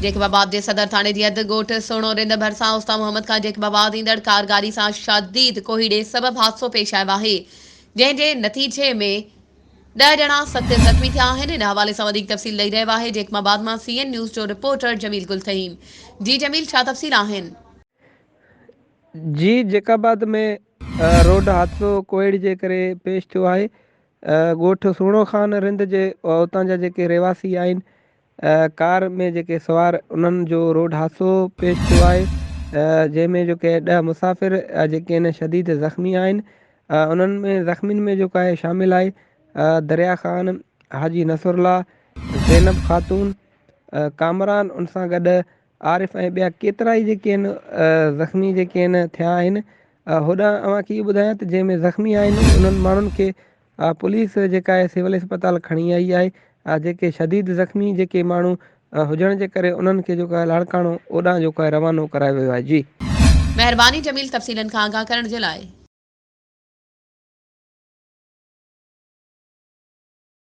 Jacob آباد جي صدر ٿاڻي جي حد ڳوٺ سهڻو رند ڀرسان اوستا محمد کان جيڪب آباد ايندڙ ڪار گاڏي سان شديد ڪوهيڙي سبب حادثو پيش آيو آهي جنهن جي نتيجي ۾ ڏهه ڄڻا سخت زخمي ٿيا آهن ان حوالي سان وڌيڪ تفصيل ڏئي رهيو آهي جيڪب آباد مان سي اين نيوز جو رپورٽر جميل گل ٿهيم جي جميل ڇا تفصيل آهن. جي جيڪب آباد ۾ روڊ حادثو ڪوهيڙي جي ڪري پيش ٿيو آهي ڳوٺ سهڻو خان رند جي اتان جا جيڪي رهواسي آهن ڪار ۾ جيڪي سوار انهن جو روڊ حادثو پيش ٿيو آهي جنهن ۾ جيڪي ڏهه مسافر جيڪي آهن شديد زخمي آهن انهن ۾ زخمين ۾ جيڪو آهي شامل آهي دريا خان حاجي نصر الله زينب خاتون ڪامران ان سان گڏ عارف ۽ ٻيا ڪيترائي جيڪي آهن زخمي جيڪي آهن ٿيا آهن هوڏانهن اوهان کي اهو ٻڌايان ته جنهن ۾ زخمي آهن انهن ماڻهن کي پوليس جيڪا آهي سول اسپتال کڻي آئي آهي جيڪي شديد زخمي جيڪي ماڻهو هجڻ جي ڪري انهن کي جيڪو آهي لاڙڪاڻو اوڏانهن جيڪو آهي روانو ڪرايو ويو آهي جي. مهرباني جميل تفصيلن کان آگاهه ڪرڻ جي لاء.